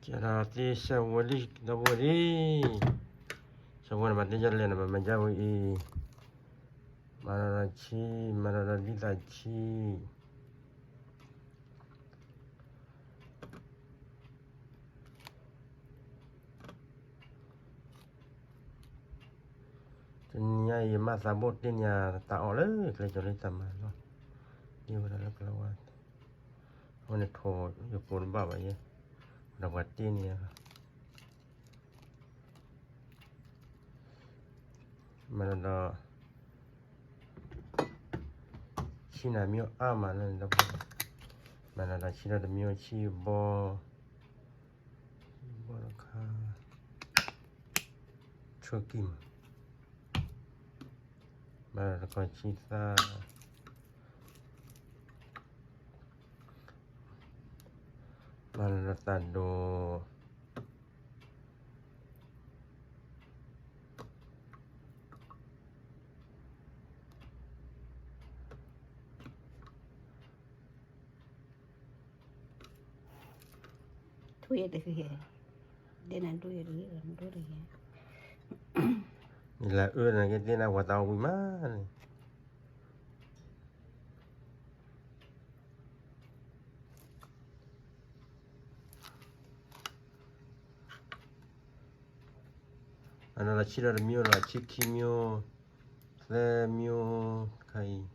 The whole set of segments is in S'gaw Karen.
ကဲဒီးသ့ၣ်စဲးဝဲလံ ဒီပုၢ်ဝဲၢ်လံ, စဲးဝဲန့ၣ် ဘၣ်တ့ၢ်ယလဲၣ်န့ၣ် ဘၣ်မၤယါဝဲအံၤ, မၤဒီးဆံ, မၤဒီးဒ်သးဆံ. တနံၤညါအံၤ ယမၤသးဘိၣ်တ့ၢ်န့ၢ်ယတၢ်အီၣ်လၢ ကျဲကၠီၤလၢတၢ်မၤလီၤ, တ့ၢ်ဝဲဒၣ်လၢကလၤဝါ, အဝဲန့ၣ်ထိၣ်ယကိးတဘၣ်ဘၣ်ယဲ, ဒီးပှၤတ့ၢ်န့ၢ်ယလီၤ. မၤဒီး ဆံနၤမ့ၢ်အါမးလၢန့ၣ်ဒီး, မၤဒီးဆံဒီးတမ့ၢ်ဆံဘီ, ဘီတခါ, ဆၢကံၢ်မး, မၤဒီးတခီဆံသၣ်, မၤဒီးသးဒိၣ် ထွံၣ်တဂ့ၤ, ဒဲနၤဒိၣ်ယတဂ့ၤ, ဒိၣ်တဂ့ၤ. နလၢအၢနက့ၤသ့ၣ်နၤဝဲတၢ်ဝံၤမးန့ၣ် အနီၢ်ဒီးဆံဒီးတမံၤလီၤ, ဆံခံမံၤ, သၢမံၤ, ခါအံၤ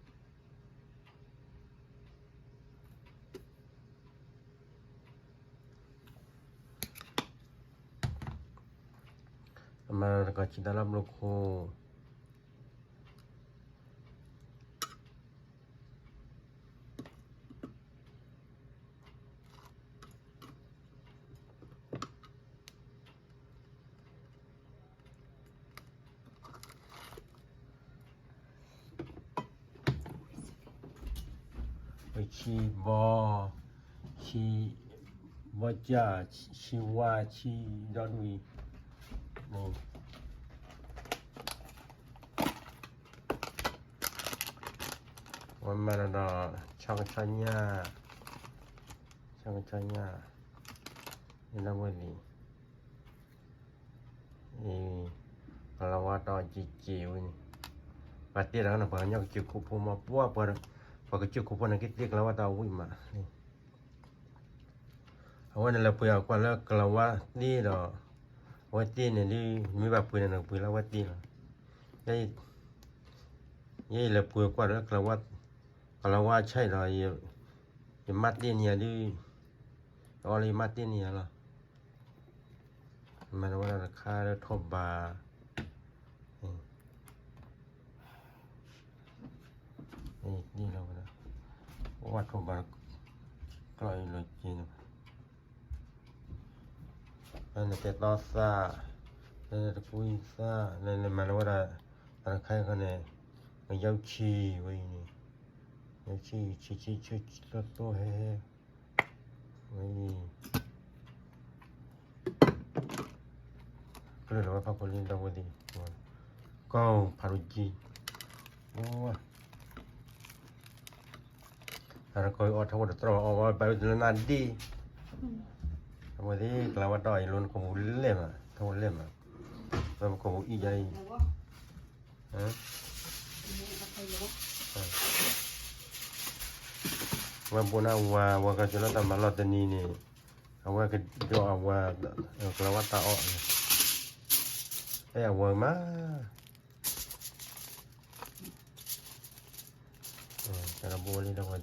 အမၤဒီးတကီၢ်ဆံတၢ်လၢဘျိခိၣ် ဆံဘီ, ဆံဘီကၢ်, ဆံဝါ, ဆံဒီဒူၣ်အံၤ, ဝဲမၤဒီး ဆီကဆီညၣ်, ဆီကဆီညၣ်, လၢဝဲလံ ကလၤဝါတီၢ်က့ၤက့ၤဝဲန့ၣ်, ပှၤတဲတၢ်န့ၣ် ပှၤကညီကစၢၢ်ခိၣ်ဖိမး, ပှၤ ပှၤကစၢၢ်ခိၣ်ဖိန့ၣ် က့ၤသ့ကလၤဝါတီၢ်ဝံၤမး, အဝဲန့ၣ်လဲၤပှ့ၤအီၤကွၢ်လၢကလၤဝါသ့ဒီး, အဝဲသ့န့ၣ်ဒုး မ့ၢ်ဘၣ်ပှ့ၤန့ၣ် နကပှ့ၤလၢအဝဲသ့လီၤ. ယဲယလဲၤပှ့ၤကွၢ်လၢကလၤဝါ, ကလၤဝါဆဲးဒီး, ယမါသ့န့ၢ်ယၤဒုး, ယအီၣ်လၢယမါသ့န့ၢ်ယၤလီၤ. မၤဝဲဒၣ်တခါလၢထိၣ်ဘၣ်, လီၤဝဲဒၣ်, ဝဲထိၣ်ဘၣ်, ကျီၢ်အံၤလီၤက့ၤန့ၣ်, နတဲတီသၣ်, နတကွံသၣ်, နမၤလီၤဝဲဒၣ်, တၢ်တခါအံၤခီန့ၣ်, နယီၢ်ဆံဝဲအံၤန့ၣ်, ယီၢ်ဆံဆံဆံဆံသိသိဟဲဟဲ ဝဲအံၤ, ကလုာ်လီၤဝဲဖးဖိလံဒီပုၢ်ဝဲၢ်သ့ၣ်, ကီၢ်ဖးဒိၣ်ကံ, အိ, တၢ်တခါအံၤအီၣ်ထီၣ်ဝဲတတြီၢ်ဘၣ် အီၣ်ဝဲဘၣ်ဝဲတလၢနၢ်ဒ့ၣ်, အဝဲသ့ၣ်ကလၤဝါတီၢ်အံၤ လိနကိာ်ပူၤလဲၣ်မး, ထီၣ်ဝဲလဲၣ်မး, ပကိာ်ပူၤအံၣ်ယါအံၤ ဝဲဘိးနၢ်ဝၤ ဝၤကစၢၤလၢတၢ်မၤလီၢ်တနံၤန့ၣ်, အဝဲကဒိးအဝၤ, ကလၤဝါတၢ်အီၣ်, အဲၣ်အဝၤမး, တၢ်ဘိးဝဲလံဒီးဝဲ,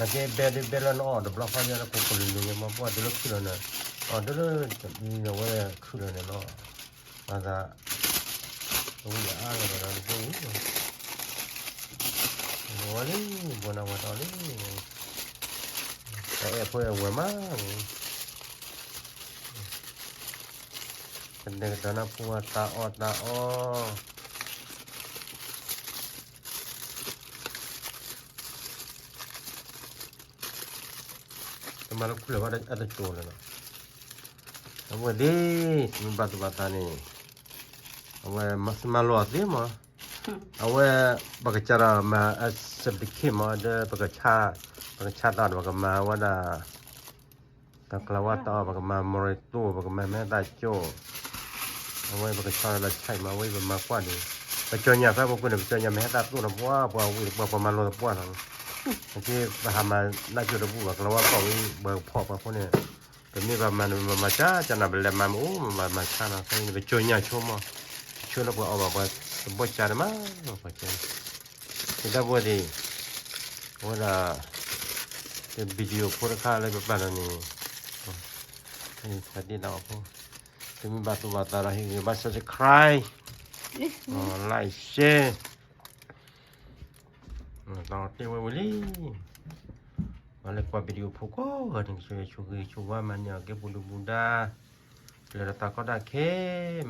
အကဲဘဲဒ်ဘဲလၢနအီၣ်တဘျီဃီညါလၢကိးကိးလံၤလံၤမး ပှၤဒုးလၢခုၣ်လီၤန့ၣ်, အီၣ်ဒုးလၢ, အဝဲခုၣ်လီၤန့ၣ်လီၤ, မၤသး, အဝံၣ်အါလီၤဒီးတဘိးဝံၤ, ဝဲလံ, ဘိးနၢ်ဝၤတီၢ်လံ, တၢ်အဲၣ်ဖိအဲၣ်ဝဲၢ်မး, ကဒဲကတီၤနၢ်ပူၤအတၢ်အီၣ်တၢ်အီ တမၤလၢခုၣ်လၢၤဘၣ်အတကၠိၤလၢၤလီၤ, အဝဲဒ်, မ့ၢ်ဘၣ်သူၣ်ဘၣ်သးန့ၣ်, အဝဲမၤသ့မၤလီၤသ့မး, အဝဲ, ပကစၢ်ဒီးမၤအစၢၤတခ့မး ဒီး, ပကဆါတၢ်ဒီးပကမၤဝဲဒၣ်, တၢ်ကျါဝါတၢ်အီၣ် ပကမၤ မီၤရံတိၢ် ပကမၤမ့ၢ်ဟဲသးကၠိၣ်, အဝဲပကဆီလီၤဆဲးမး အဝဲပမၤကွၢ်ဒံး, ပကၠိၣ်ညါဖဲပူၤကွံာ်န့ၣ် ပကၠိၣ်ညါမ့ၢ်ဟဲသးသိၣ်ဒီးပှၤ ပှၤဝံၤဒီးပှၤ ပှၤမၤလိာ်သပှၢ်လီၤ, အက့ ပဟးမၤနၢ်ကၠိၣ်တဘူၣ်ဘၣ် ကျါဝါကီၢ်ဝံၤ ပှၤဖီၣ်ပှၤဖိန့ၣ်, ပမ့ၢ်ဘၣ်မၤန့ၣ် ပမၤမၤကၢ်ကၢ်နၤ ပလဲၤမၤမ့ၢ်အိၣ် မၤမၤဆါနီၤ ဖဲန့ၣ်ပကၠိၣ်ညါဆိကမိၣ်, ဆၢလၢပှၤအီၣ်ဘၣ်ပှၤတဘီၣ်ကၢ်ဒံးမး, ပှၤကၢ် တၢ်ဘိသ့ၣ်, အဝဲဒၣ် တ video ဖိတခါလၢပပာ်လီၤန့ၣ်, ဖးဒ့တၢ်အီၣ်ဖိ, တမ့ၢ်ဘၣ်သူၣ်ဘၣ်သးဒီး ဟ့ၣ်ဂံၢ်ဘၣ် subscribe, like, share, တ့ဝဲဝံၤလံ, ပှၤလၢကွၢ် video ဖိကိးဂၤန့ၣ် ကဆိၣ်ဂ့ၤဆိၣ်ဝါ မၤန့ၢ်အီၣ်က့ၤပူၤဒုၣ်ပူၤဒါ, လၢတၢ်ကီတၢ်ခဲ,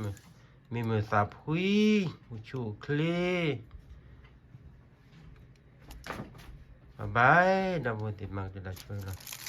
မ့ၢ်မုာ်သးဖှံ, အိၣ်ဆူၣ်အိၣ်ချ့ bye bye ဒီပုၢ်ဝဲၢ်သ့ၣ် မၤကတၢၢ်တၢ်ဆိလီၤ.